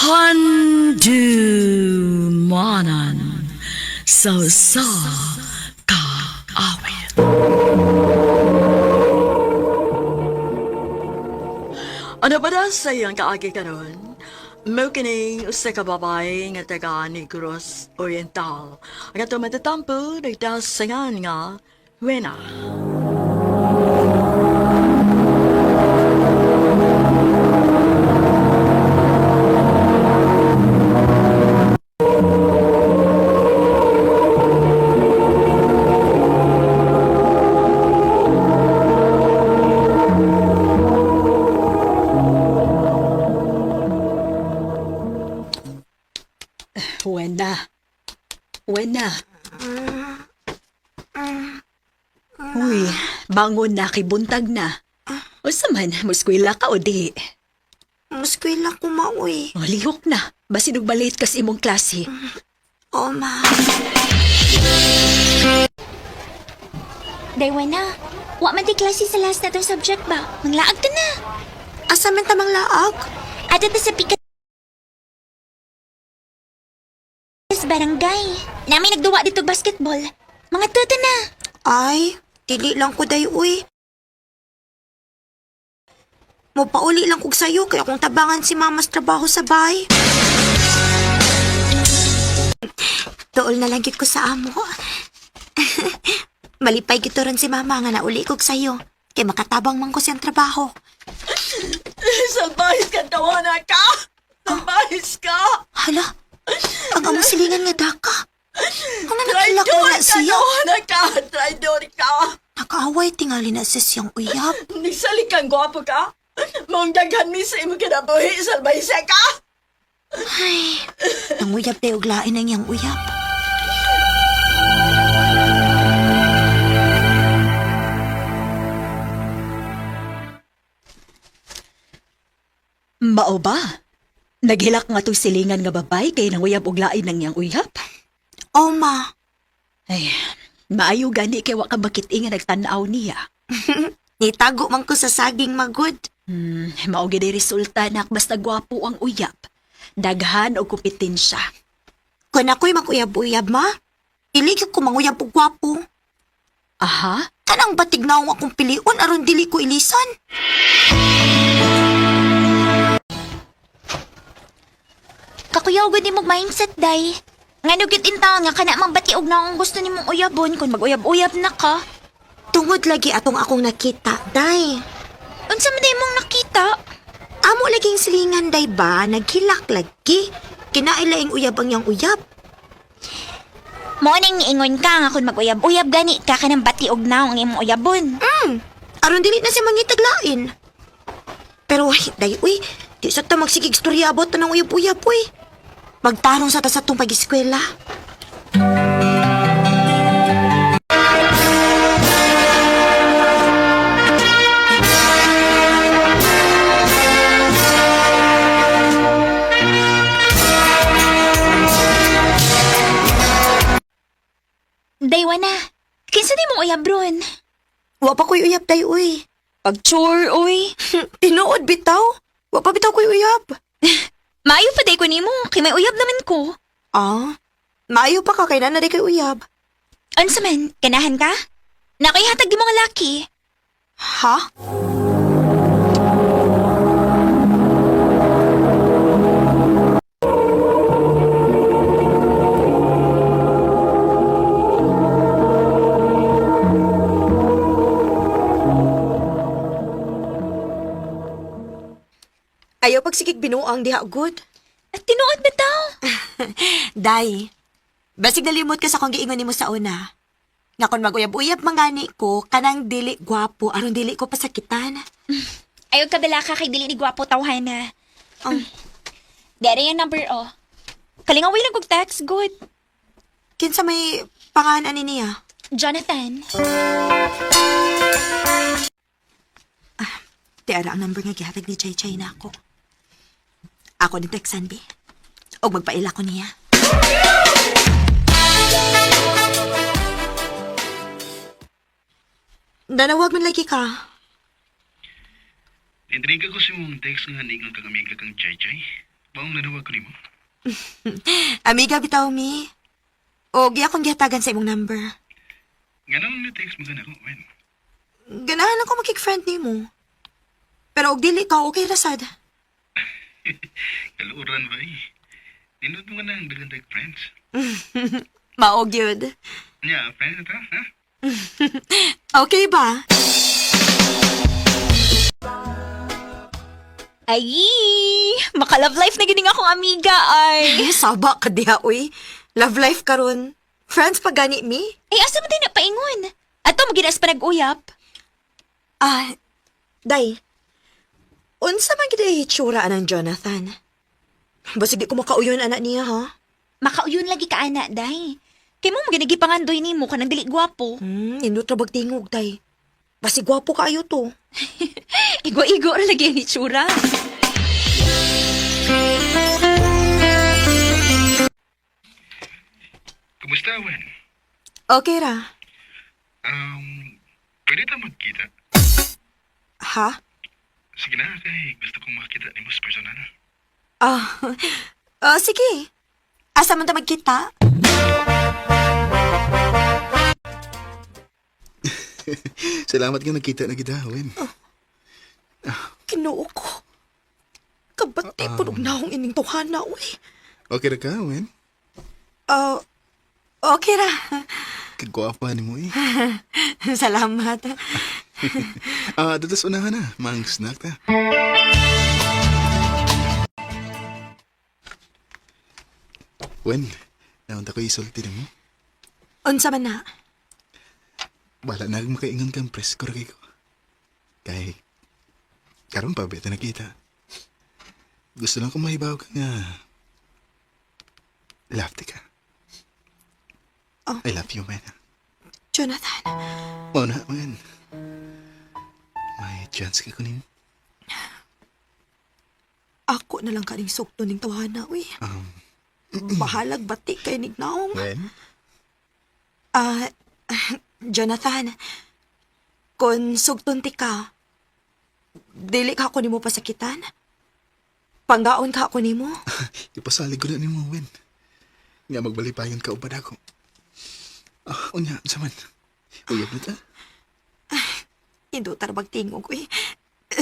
Handumanan sa sa kaawit. Ano ba na sa iyang kaagi karon? Mao kining usa ka babae nga taga Negros Oriental. Ang ato matatampo nagdasangan nga Wena. Wena. Wena. Uy, bangon na, kay buntag na. Unsa man, muskwela ka o di? Muskwela ko maoy. O, lihok na. Basin og balit kas imong klase. Oo, ma. Daywa na. Wa man di klase sa last na tong subject ba? Manglaag ta na. Asa man tamang laag? Ato ta sa pikas barangay. Nami nagduwa dito basketball. Mga tuto na. Ay, dili lang ko day uy. Mopauli lang kog sayo kay akong tabangan si mama sa trabaho sa bahay. Tuol na lang gid ko sa amo. Malipay gid to ron si mama nga nauli kog sayo. Kay makatabang man ko siyang trabaho. Salbahis ka, tawana ka! Salbahis ka! Hala, ang among silingan nga daka. Kung nanakilak mo Traidor na ka, siya. tawana ka! Traidor ka! Nakaaway tingali na sa siyang uyab. Nagsalik kang gwapo ka! Maong daghan mi sa imong kinabuhi, salbahis ka! Ay, nanguyab tayo og lain ang iyang uyab. Mao ba? Naghilak nga tong silingan nga babay kay nanguyab og lain ng iyang uyab. Oh, ma. Ay, maayo gani kay wa ka makit-i nga nagtan-aw niya. Nitago man ko sa saging magod. Mao gid ay resulta nak basta gwapo ang uyab. Daghan og kompetensya. Kung ako'y mag-uyab-uyab, ma. Dili gyud ko manguyab og gwapo. Aha, Kanang batig naong akong pilion aron dili ko ilisan. Kakuyaw gud nimog mindset day. Ngano gyud in taon nga kana mang batiog na akong gusto nimong uyabon kung mag-uyab-uyab na ka. Tungod lagi atong akong nakita, day. Unsa man day mong nakita? Amo laging silingan, day ba? Naghilak lagi. Kinailaing uyab ang iyang uyab. Mao nang niingon ka nga kung mag-uyab-uyab gani ka kanang batiog na ang imong uyabon. Aron dili na siya mangitaglain. Pero ay, day, uy, di sa ta magsigig storya abot na ng uyab-uyab, uy. Magtarong sa ta sa tong pag-eskwela. Daywa na. Kinsa di mong uyab ron? Wa pa ko'y uyab, day, uy. Pag-chore, uy. Tinuod bitaw. Wa pa bitaw ko'y uyab. Maayo pa day ko nimo, kay may uyab naman ko. Ah, maayo pa ka kay na kay uyab. Unsa man, ganahan ka? Nakoy hatag di mo nga laki. Ha? Ayaw pagsigig binuang diha good. At tinuod ba tao? Day, basig nalimot ka sa kong giingon nimo sa una. Nga kon maguyab-uyab mangani ko, kanang dili gwapo, aron dili ko pasakitan. Ayaw ka bala ka kay dili ni gwapo tawhana. Ang Dere yung number oh. Kalingawin lang kog text, good. kinsa may pangan ani niya? Jonathan. Tiara ang number nga gihatag ni Chay Chay na ako. Ako ni Texan B. Og magpaila ko niya. Danawag man lagi ka. Intriga ko sa imong text nga ningon kang amiga kang Jai Jai. Maong naduwag ko nimo. Amiga bitaw mi. O gi akong gihatagan sa imong number. Nganong ni-text mo ka nako, Wen? Ganahan ako makik-friend nimo. Pero og dili ka okay ra sad. Kaluoran ba eh? Nindot mo ka na ang dagandag friends. Maog yun. Nya, friends na ta, ha? Okay ba? Ay, maka-love life na gining akong amiga ay. Eh, saba ka diha, uy. Love life karon. Friends pa gani mi? Ay, asa man din na paingon? Ato maginas pa nag-uyap. Ah, day. Unsa man gid ay hitsura anang Jonathan? Basig di ko makauyon anak niya, ha? Makauyon lagi ka ana, day. Kay mo maginagi pangandoy nimo kanang dili gwapo. Indot ra bag tingog, day. Basig gwapo kaayo to. Igo-igo ra lagi ang itsura. Kumusta, Wen? Okay ra. Pwede ta magkita? Ha? Sige na, kay gusto kong makita ni mo sa personal. Ah, ah, sige. Asa man ta magkita? Salamat nga nagkita na kita, Wen. Kinoo ko. Kabati uh, punog na akong ining tuhana, uy. Okay ra ka, Wen? Ah, okay ra. Kagwapa ni mo eh. Salamat. Ah, dadas unahan na. Mang snack ta. Wen, naunta ko isulti na mo. Unsa man na? Wala na akong makaingon kang presko ra kay ko. Kay, karon pa beta nakita. Gusto lang ko mahibaw ka nga. Love ti ka. Oh. I love you, man. Jonathan, Mao na, man. May chance ka kunin. ako na lang kaning sukto ning tawhana, uy. Bahalag bati kay nignaong. Wen? Ah, Jonathan, kung sugton ti ka, dili ka ako nimo pasakitan? Panggaon ka ako nimo? Ipasalig ko na ni mo, Wen. Nga magbalipayon ka ubad ako. Ah, unya, unsa man. Uyab na ta. Indo tarbag tingog, uy.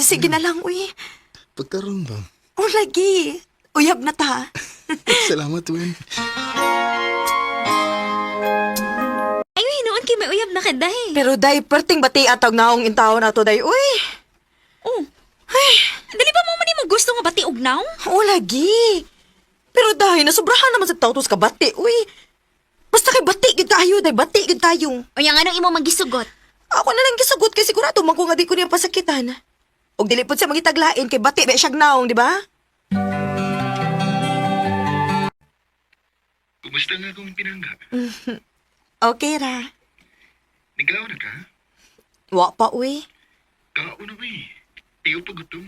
Sige na lang, uy. Pagkaroon ba? O lagi, uyab na ta. Salamat, Wen. Ay, hinuon kay may uyab na ka, day. Pero day, perting bati atag naong intawon ato day, uy. Oh. Ay, dili ba mo man nimo gusto nga bati og naw? O lagi. Pero dahil nasobrahan naman sa tawtos ka bati, uy. Basta kay bati gid tayo, day bati gid tayo. Unya nganong imo magisugot? Ako na lang gisugot kay sigurado man ko nga di ko niya pasakitan. Og dili pud siya mangitaglain kay bati ba siyag naong, di ba? Kumusta nga akong pinangga? Okay ra. Niglaw na ka? Wa pa uy. Kaon na ba eh? Tiyo pagutom.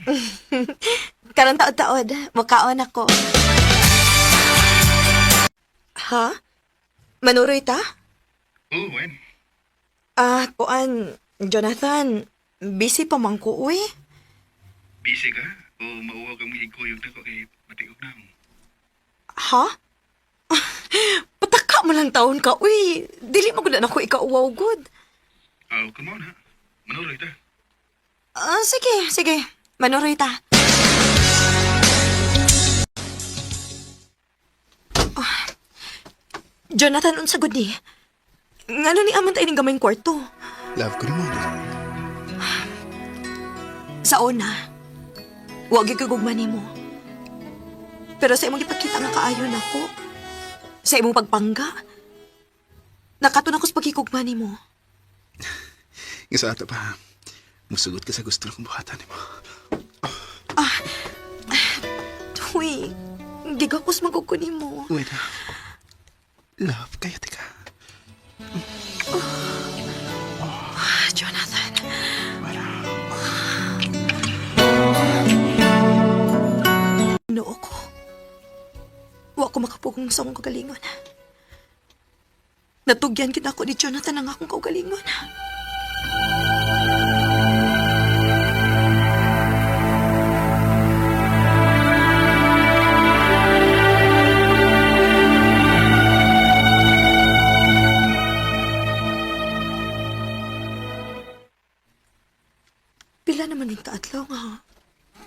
Karon taod-taod, mukaon ako. Ha? Manuroy ta? Oh, Wen. Ah, kuan, Jonathan, busy pa man ko uy. Busy ka? O mauwa kang igkuyog na ko kay matiog na mo. Ha? Pataka mo lang taon ka, uy. Dili mo gud na ako ikauwaw gud. Oh, come on ha. Manuroy ta. Ah, sige, sige. Manuroy ta. Ah, Jonathan, unsa gud ni? Ngano ni amon ta ining gamayng kwarto? Love ko ni mo. Sa una, wa gyud ko gugma nimo. Pero sa imong gipakita nga kaayon nako, sa imong pagpangga, nakaton ako sa pagkikugma nimo. Nga sa ato pa, musugot ka sa gusto kong buhatan mo. Uy, gigakos man gud ko nimo. Wen ha. Love, kaya tika. Ah, Jonathan. Wala. Noo ko. Wa ko makapugong sa akong kagalingon. Natugyan kita ko ni Jonathan ang akong kaugalingon.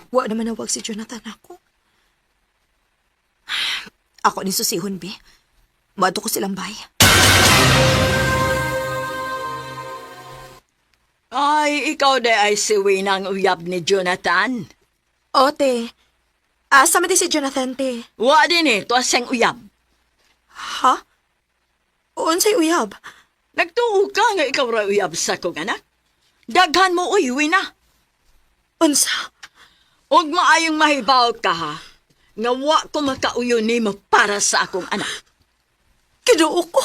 Wa naman nawag si Jonathan ako. Ako ni susihon, be. Maadto ko silang bay. Ay, ikaw de ay si Wina ang uyab ni Jonathan. Ote, asa man di si Jonathan, te? Wa din eh, tuwa siyang uyab. Ha? Unsay uyab? Nagtuo ka nga ikaw ra uyab sa kong anak. Daghan mo, uy, Wina. Unsa? Ug maayong mahibaw ka ha. Nga wa ko makauyo nimo para sa akong anak. Kinuo ko.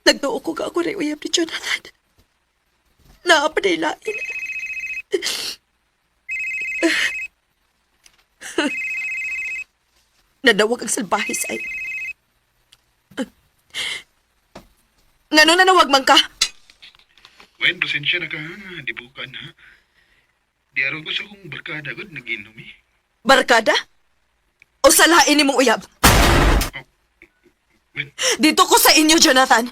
Nagtuo ko ka ako rin uyab ni Jonathan. Naapanilain. Nadawag ang salbahe sa ay. Ngano nanawag man ka? Wen, pasensya na ka ha. Di bukan ha. Di araw ko sa kong barkada gud naginom eh. Barkada? O salain ni mong uyab? Wen, Dito ko sa inyo, Jonathan.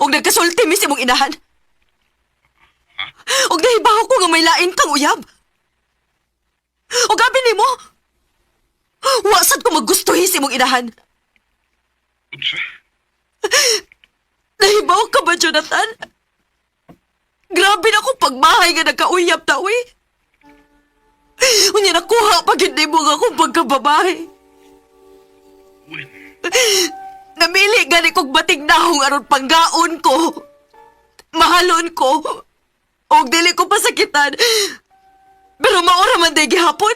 Og nagkasulti mi sa imong inahan. Og nahibaw ko nga may lain kang uyab. Og gabi nimo. Wa sad ko magustuhi sa imong inahan. unsa? Nahibaw ka ba, Jonathan? Grabe na akong pagmahay nga nagkauyab ta, uy. Unya nakuha pa gyud nimo nga akong pagkababae. Wen, Namili gani kog batig nahong aron panggaon ko. Mahalon ko. Og dili ko pasakitan. Pero maura man day gihapon.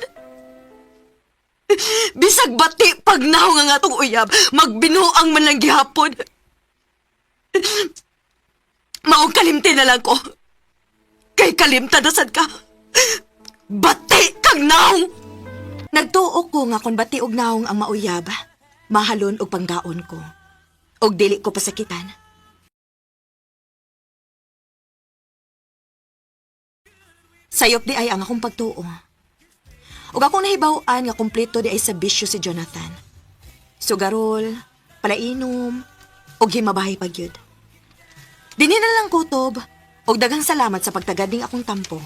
Bisag bati pag nahong ang atong uyab, magbinuang man lang gihapon. Maong kalimti na lang ko. Kay kalimta na sad ka. Bati kang naong! Nagtuo ko nga kung bati og naong ang mauyab, mahalon og panggaon ko. Og dili ko pasakitan. Sayop di ay ang akong pagtuo. Ug akong nahibaw-an nga kumpleto di ay sa bisyo si Jonathan. Sugarol, palainom, ug himabahay pa gyud. Dinhi na lang kutob, ug daghang salamat sa pagtagad ning akong tampo.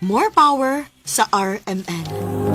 More power sa RMN.